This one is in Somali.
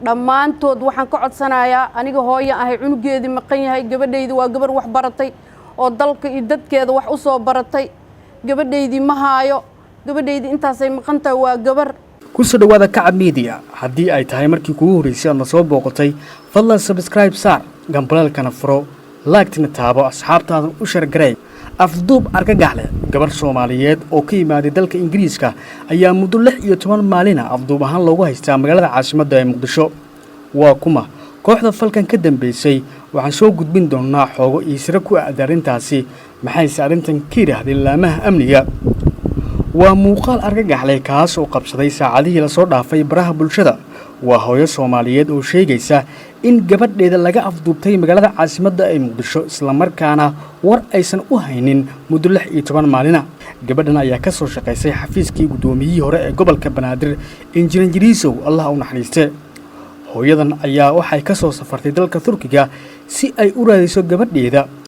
Dhammaantood waxaan ka codsanayaa, aniga hooyo ahay, cunugeedii maqan yahay. Gabadhaydi waa gabar wax baratay oo dalka iyo dadkeeda wax u soo baratay. Gabadhaydii ma haayo, gabadhaydii intaasay maqan tahay, waa gabar. Kusoo dhawaada Kacab Media. Haddii ay tahay markii kugu horreysay aadna soo booqatay, fadlan subscribe saar, gambaleelkana furo, like-tina taabo, asxaabtaadan u share garey. Afduub argagax leh: gabar Soomaaliyeed oo ka yimaaday dalka Ingiriiska ayaa muddo 16 maalina afduub ahaan loogu haystaa magaalada caasimadda ee Muqdisho. Waa kuma kooxda falkan ka dambeysay? Waxaan soo gudbin doonnaa xoogo iyo siro ku aada arrintaasi. Maxayse arrintan ka yidhaahdeen laamaha amniga? Waa muuqaal argagax leh kaas oo qabsaday saacadihii lasoo dhaafay baraha bulshada. Waa hooyo Soomaaliyeed oo sheegaysa in gabadheeda laga afduubtay magaalada caasimadda ee Muqdisho, islamarkaana war aysan u haynin muddo 16 maalina. Gabadhan ayaa ka soo shaqaysay xafiiskii guddoomiyihii hore ee gobolka Banaadir, Injineer Yariisow, Allah u naxariiste. Hooyadan ayaa waxay ka soo safartay dalka Turkiga si ay u raadiso gabadheeda.